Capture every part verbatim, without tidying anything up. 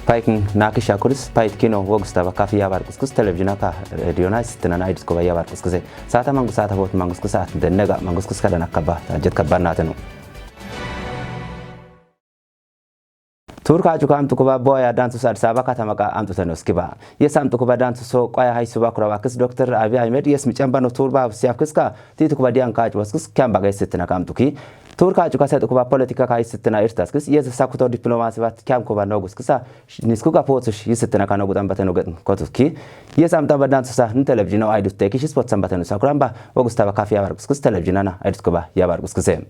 Paikin na kisha kuris, pait kino wogus taba kafi ya bar kuskus, televizyon aka, radio na sitina na idis kuba ya bar kuskuse. Sata mangu sata bot mangu skusa, at dennega mangu skuska dan akaba, tajet kabar na tenu. Turka cuka amtu kuba boya dansu sa Addis Ababa katama ka amtu tenu skiba. Yes amtu kuba dansu so, kwaya haisu ba kura ba kis Doctor Abiy Ahmed, yes mi camba no turba siaf kiska, titu kuba dian ka cuba skis, kyamba ga sitina ka amtu ki. Turka cuka setu kuba politika ka sitina irtas kis, yes sakuto diplomasi bat kyam kuba nogus kisa, nisku ka potu shi sitina ka nogu tamba tenu get kotu ki. Yes amta ba dansu sa, ni televizyon o aidut teki shi sport samba tenu sa kuramba, wogus taba kafi ya bar kuskus televizyon na, aidut kuba ya bar kuskuse.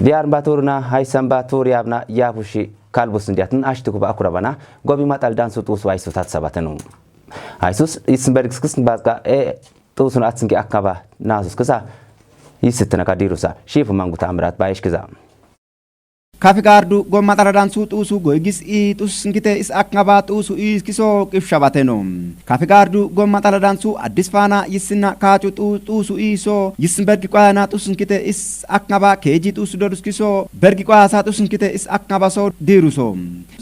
Diyar mba turna, haisan ba tur yabna, yabushi, kalbus ndiatin, ashti kuba akurabana, gobi matal dansu tusu aisu tat sabatenu. Aisus, isin bergis kis bazka, e, tusun atsinki akaba, nasus kisa, isitina ka dirusa, shifu mangu tamrat ba ishkiza. Kafi gardu gomma tala dansu tuusu goigis i tuusu sinkite is akŋaba tuusu i kiso kifshabateno. Kafi gardu gomma tala dansu Addis Fana yisina kacu tu tuusu i so yisin bergi kwayana tuusu sinkite is akŋaba keji tuusu dodus kiso bergi kwayasa tuusu sinkite is akŋaba so diiru so.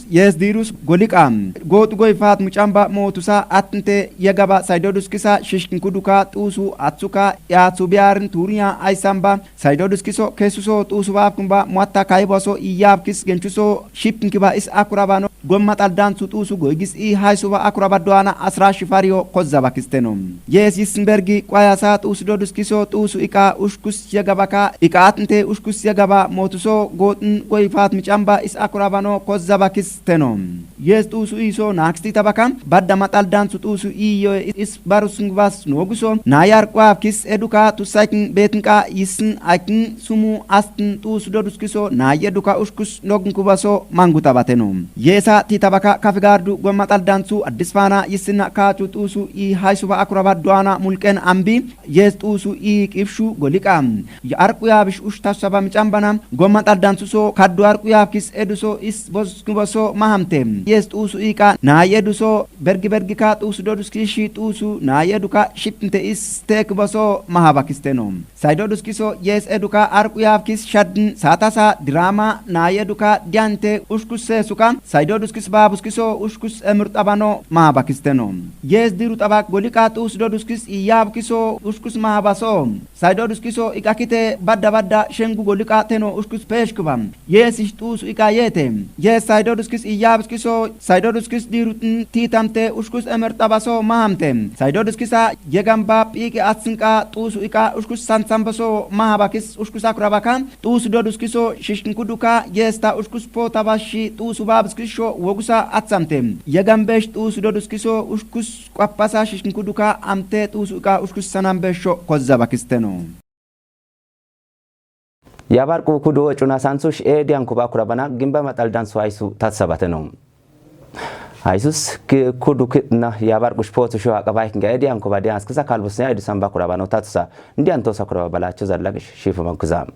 Yes diirus golika gotu goifat mucamba motusa atinte yagaba saidodus kisa shishkin kuduka tuusu atsuka yatsu biarin turiya aisamba. Saidodus kiso kesuso tuusu bab kumba mwatta kaibaso iyab kis gencuso shipin kiba is akurabano gomma tal dansu tuusu goigis i haisuba akuraba dwana asra shifariyo kozaba kisteno. Yes yisin bergi kwayasa tuusu dodus kiso tuusu ika ushkus yagaba ka ika atinte ushkus yagaba motuso gotin goifat micamba is akurabano kozaba kisteno. Yes tuusu iso naksti tabaka badda matal dansu tuusu iyo is barus ngubas noguso na yar kwaf kis eduka tusaikin betinka yisin akin sumu astin tuusu dodus kiso na yeduka ushkus nogun kubaso mangu tabateno. Yesa ti tabaka kafi gardu gomma tal dansu Addis Fana yisina kacu tuusu i haisuba akuraba dwana mulken ambi. Yes tuusu i kifshu golika. Ya arku ya bish ush tasaba micambana gomma tal dansu so kaddu arku ya kis eduso is bos kubaso mahamte. Yes tuusu i ka na yeduso bergi bergi ka tuusu dodus kishi tuusu na yeduka shipinte is tek baso mahaba kisteno. Saidodus kiso yes eduka arku ya kis shadin satasa drama na yeduka diante ushkus sesuka saidodus kis babus kiso ushkus emur tabano mahaba kisteno. Yes diru tabak golika tuusu dodus kis iyab kiso ushkus mahaba so. Saidodus kiso ika kite badda badda shengu golika teno ushkus peshkuba. Yes ish tuusu ika yete. Yes saidodus kis iyabus kiso saidodus kis dirutin titamte ushkus emer tabaso mahamte. Saidodus kisa yegamba piki atsinka tuusu ika ushkus sansambaso mahaba kis ushkus akurabaka. Tuusu dodus kiso shishkin kuduka yes ta ushkus po tabashi tuusu babus kisho wogusa atsamte. Yegambesh tuusu dodus kiso ushkus kwapasa shishkin kuduka amte tuusu ika ushkus sanambesho kozaba kisteno. Yabar ku kudu cuna sansush e dian kuba kurabana gimba matal dansu aisu tatsabateno. Aisus ki kudu kitna yabar kush potu sho akaba ikinga e dian kuba dian skisa kalbus ne aidu samba kurabano tatsa. Ndian tosa kuraba bala cuza lagish shifu mankuza.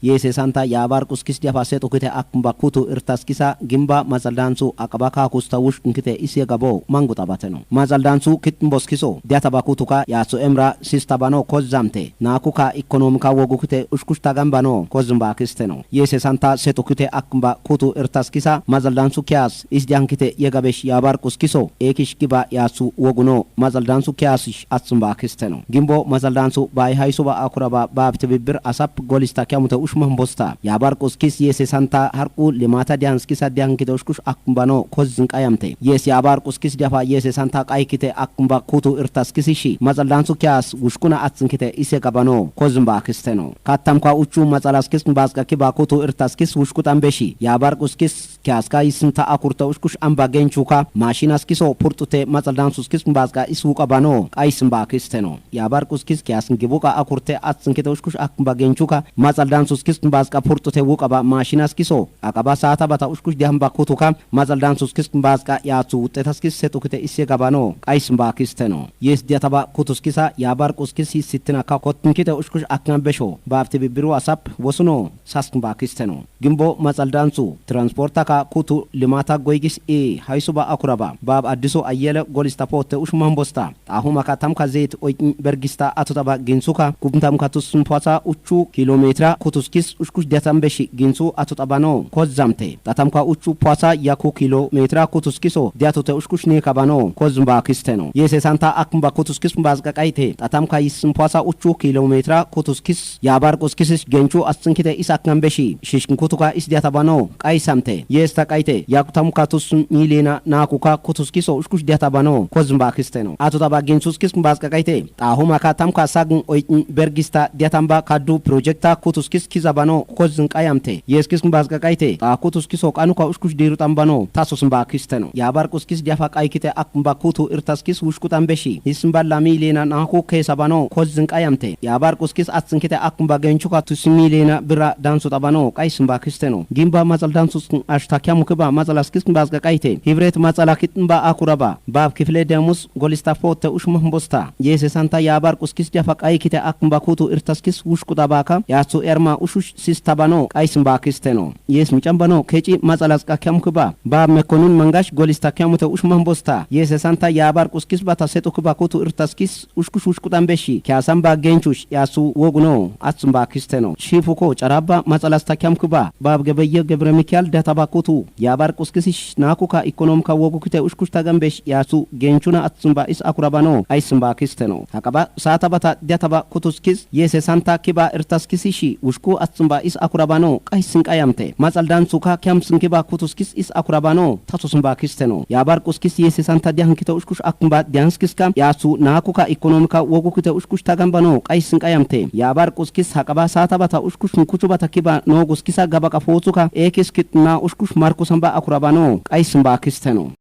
Yese santa yabar kuskis diapa setu kite akmba kutu irtas kisa gimba mazal dansu akaba ka kusta wush nkite isye gabo mangu tabateno. Mazal dansu kitmbos kiso diata ba kutuka yatsu emra sista bano kozamte na kuka ekonomika wogu kite ushkush tagambano kozmba kisteno. Yese santa setu kite akmba kutu irtas kisa mazal dansu kias is dian kite yegabesh yabar kuskiso ekish kiba yatsu woguno. Mazal dansu kias atsumba kisteno. Gimbo mazal dansu bai haisuba akuraba babte bibir asap golista kiamute ushma mbosta. Yabar kuskis yese santa harku limata dians kisa dian kite ushkush akmbano kozin kayamte. Yes yabar kuskis diapa yese santa kai kite akmba kutu irtas kisishi. Mazal dansu kias ushkuna atsin kite ise gabano kozin ba kisteno. Katam kwa uchu mazal askis mbaska kiba kutu irtas kis ushkutambeshi. Yabar kuskis kias ka isinta akurta ushkush amba genchuka mashinas kiso purtute mazal dansus kis mbaska is wuka bano kaisin ba kisteno. Yabar kuskis kias ngibuka akurte atsin kite ushkush akmba genchuka mazal dansus kis mbaska purtute wuka ba mashinas kiso akaba sata bata ushkush diamba kutuka mazal dansus kis mbaska yatsu tetas kis setu kite isye gabano kaisin ba kisteno. Yes diata ba kutus kisa yabar kuskis sitina ka kotn kite ushkush aknambesho babte bibiru asap wosuno saskin ba kisteno. Gimbo mazal dansu transporta ka Kutu limata goigis i haisuba akuraba. Bab Addisu Ayyele Golis ta Potte Ushman Bosta. Xahuma ka tamka zeti oikin bergista atutaba ginsuka kumtamka tusun pwasa ucu kilometra kutuskis ushkush diatambeshi ginsu atutaba no kozamte. Tatamka ucu pwasa yaku kilometra kutuskiso diatute ushkush ni kabano kozumba kisteno. Yese santa akmba kutuskis mbazga kaite. Tatamka yisin pwasa ucu kilometra kutuskis yabar kuskisis gencu asinkite is akngambeshi shishkin kutuka is diatabano kaisamte. Yes ta kaite yaku tamka tusun milena nakuka kutuskiso ushkush diatabano kozumba kisteno. Atutaba ginsus kis mbazga kaite. Xahuma ka tamka sagin oikin bergista diatamba kadu projekta kutuskis kizabano kozin kayamte. Yes kis mbazga kaite. Xa kutuskiso kanuka ushkush diru tambano tasus mba kisteno. Yabar kuskis diafa kaikite ak mba kutu irtaskis ushkutambeshi. Is mballa milena naku kesabano kozin kayamte. Yabar kuskis atsinkite ak mba gencuka tusi milena bira dansu tabano kais mba kisteno. Gimba matsal dansus ashta kyamu kiba matsalaskis mbazga kaite. Hibret matsala kit mba akuraba. Bab kifile demus Golis ta Potte Ushman Bosta. Yese santa yabar kuskis diafa kaikite ak mba kutu irtaskis ushkutabaka yasu erma ushush sis tabano kais mba kisteno. Yes micambano keci matsalaska kyamu kiba. Bab mekonun mangash Golis ta Kyamute Ushman Bosta. Yese santa yabar kuskis bata setu kiba kutu irtaskis ushkush ushkutambeshi kyasamba gencush yasu woguno atsumba kisteno. Shifuko caraba matsalasta kyamu kiba. Bab Gebeye Gebre Mikial diataba kutu yabar kuskisish nakuka ikonomka wogu kite ushkush tagambesh yasu gencuna atsumba is akurabano aisumba kisteno. Hakaba sata bata diataba kutuskis yese santa kiba irtaskisishi ushku atsumba is akurabano kaisin kayamte. Matsal dansuka kyamsin kiba kutuskis is akurabano tatusumba kisteno. Yabar kuskis yese santa diahin kite ushkush akmba dianskiska yasu nakuka ikonomka wogu kite ushkush tagambano kaisin kayamte. Yabar kuskis hakaba sata bata ushkush nkucu bata kiba noguskisa gabaka fotuka ekis kitna ushkush markusamba akurabano kaisin ba kisteno.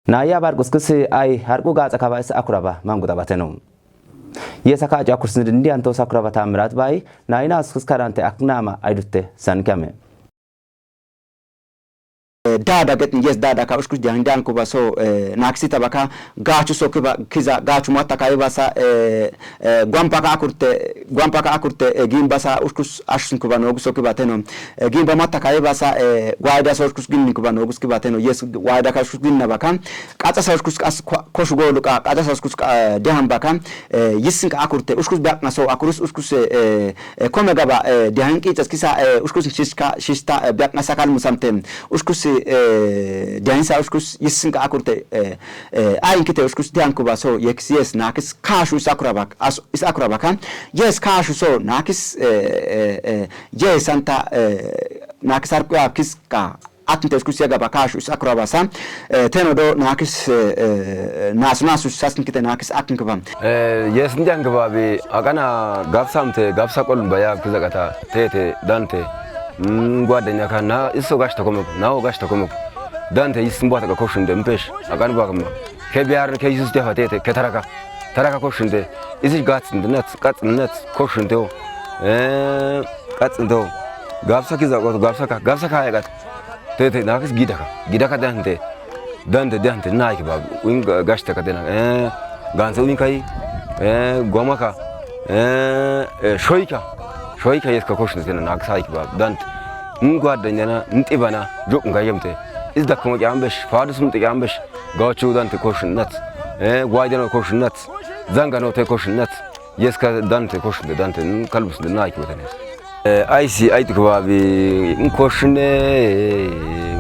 Na yabar kuskis ai harku gatsa kaba is akuraba mangu tabateno. Yesa kacu akursin ndi anto sakuraba tamirat bai na ina uskus karante aknama ai dutte san kyame. Eh, dada get yes dada ka uskus diang diang kuba so, eh, na kisita baka gacu so kiba kiza gacu mata ka ibasa, eh, eh, gwampa ka akurte gwampa ka akurte, eh, gimba sa uskus ashun kuba no guso kiba teno. Eh, gimba mata ka ibasa, eh, waida so uskus gin kuba no gus kiba teno. Yes waida ka uskus gin na baka. Kata sa uskus as koshu golu ka kata sa uskus, eh, deham baka. Eh, yisin ka akurte uskus biak na so akurus uskus, eh, eh, kome gaba, eh, diahin ki tas kisa, eh, uskus shiska shista, eh, biak na sakal musamte uskus, eh, diahin sa uskus yisin ka akurte, eh, eh, ain kite uskus diahin kuba so yekis yes na kis kashu is akuraba as is akuraba kan yes kashu so na kis, eh, eh, eh, yes anta, eh, na kis arku ya kis ka Atin te uskus ya gaba kashu is akuraba sa, eh, teno do na kis, eh, eh, nasu nasu sasn kite na kis atin kaba. Eh, yes ndi ang kaba bi akana gabsam te gabsa kolun baya kiza kata tete dante. Ngwa danya ka na iso gashi ta komeko na o gashi ta komeko. Dante isimbo ta ka koshun de mpesh akan ba kama. Ke biar ke isus te fa tete ke taraka. Taraka koshun de. Isi gatsin de nats gatsin nats koshun de. Eh, gatsin de. Gabsa kiza ko gabsa ka gabsa ka ya gat. Tete na kis gidaka gidaka dante dante dante na ki ba win gashta ka dena eh gansa win kai eh gwamaka eh shoika shoika yes ka koshna tena na kis ki ba dante ngwa danyana ntibana juk nga yemte is da kuma jambesh fadu sum te jambesh gachu dante koshna nat eh gwai dana koshna nat zanga no te koshna nat Yes ka dante koshun de dante kalbus de na ki watanes. Eh, aisi aiti kubabi nkoshune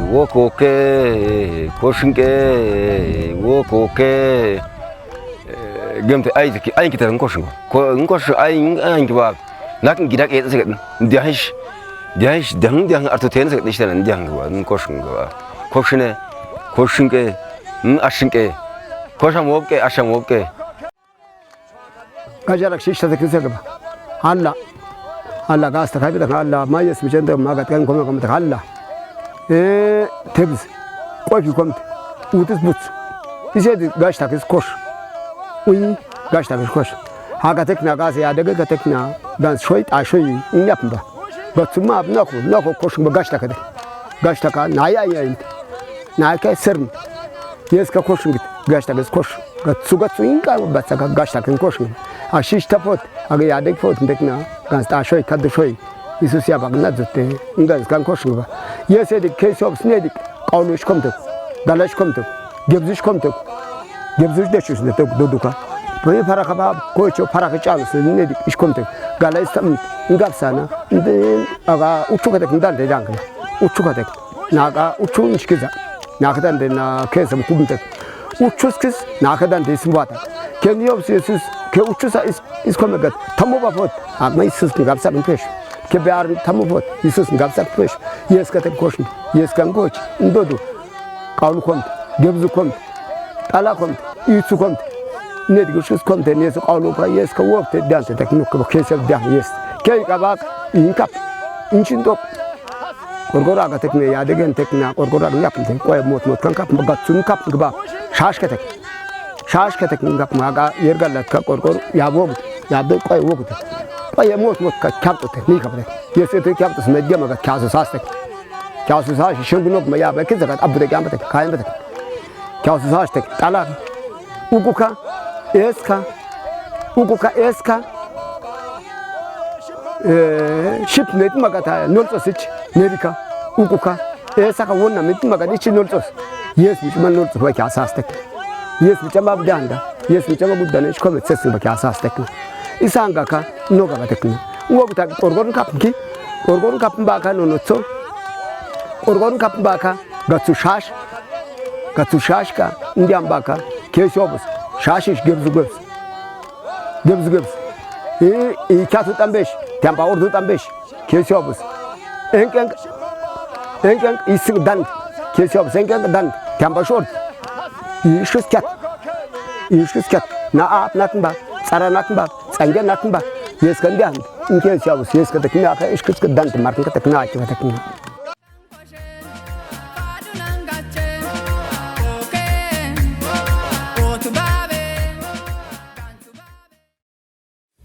wokoke koshinke wokoke. Eh, gemte aiti ki ain kita nkoshun ko nkoshun ain ain kubabi. Nak gida ke se dia hish dia hish dia dia arto ten se dia dia kubabi nkoshun kubabi koshune koshinke ashinke koshamoke ashamoke. Gajalak shishta te kinse gaba. Alla. Alla gasta kabi da Alla ma yes mi jende ma gat kan kome kome da Alla. Eh, tebs. Kofi kom. Utus buts. Ise di gashta kis kosh. Ui gashta kis kosh. Haga tekna gasa ya daga ga tekna dan shoy ta shoy in yapmba. Batsuma nako nako kosh ba gashta kade. Gashta ka na ya ya. Na ke serm. Yes ka kosh ngit gashta kis kosh. Gatsu gatsu inka batsa ka gashta kin kosh. A shish ta pot aga ya dek pot dek na gans ta shoy kadu shoy. Yesus ya ba na zo te, nga zi kan koshi ba. Yese di ke so sine di, kaulu shi komte, gala shi komte, gebzu shi komte, gebzu shi de shi ne te do duka. Pe para ka ba, ko cho para ka chalo sine di, shi komte, gala isam, nga sana, ndi, aga, uchuka te, ndande janga, uchuka te, naga, uchu nshikiza, naga dande na kesa mkumte, uchuskis, naga dande ismbata, ke ni yo Yesus, ke uchusa is, Is kome gat, tamu ba pot, ak ma Yesus ni gapsa mpesho. Ke be ar tamu pot, Yesus ni gapsa mpesho. Yes ka tek kosh, yes kan koch, ndodo. Kaulu komte, gebzu komte, tala komte, itsu komte. Ne di Yesus komte, ne so kaulu ka, yes ka wopte, dan te tek nuk ka kese dan, yes. Ke ka ba, inkap, inchin dok. Korkor aga tek ne, ya degen tek na, korkor aga nyap tek, koy mot mot kan kap, gatsun kap, ba. Shash ka tek. Shash ka tek ngap ma ga yer ga lat ka korkor ya bog, ya be koy wog te. Koy ya mot mot ka kyap te, ni ka bre. Yes te kyap te, me diama ga kyasu sas tek. Kyasu sas, shengu nok ma ya be, kiza ga abu te kyam te, kayan te. Kyasu sas tek, tala. Ukuka, eska. Ukuka, eska. Eh, ship ne ti magata, nolto sich, nerika. Ukuka, esa ka wonna, me ti magata, ichi noltos. Yes, mi chama noltos, wa kyasas tek. Yes, mi chama budanda. Yes, mi chama budanda, ichi kome tsesi ba kyasas tek. Isanga ka, no ga batek na. Wo buta, korkor nkap nki, korkor nkap mbaka, no, no, tso. Korkor nkap mbaka, gatsu shash. Gatsu shash ka, ndiambaka, ke shobus. Shash ish gebzu gebzu. Gebzu gebzu. I, i kyatu tambesh, tiamba ordu tambesh. Ke shobus. Enkeng, enkeng ising dan. Ke shobus, enkeng dan. Tiamba short. Ishus kyat. Ishus kyat. Na ap natmba, tsara natmba, tsange natmba. Yes kan dan. Ke shobus, yes kan takna ka ishus kan dan, markin kan takna, kan takna.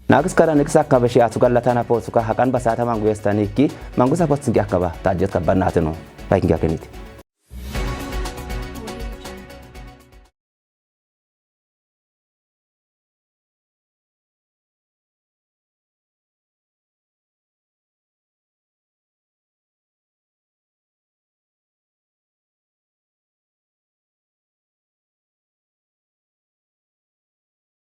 Na kisi kala ni kisa kabe shi atu kala tana po suka hakan basa ta mangu yesta niki, mangu sa po singi akaba, ta jet ka banna teno, like ngi akeniti.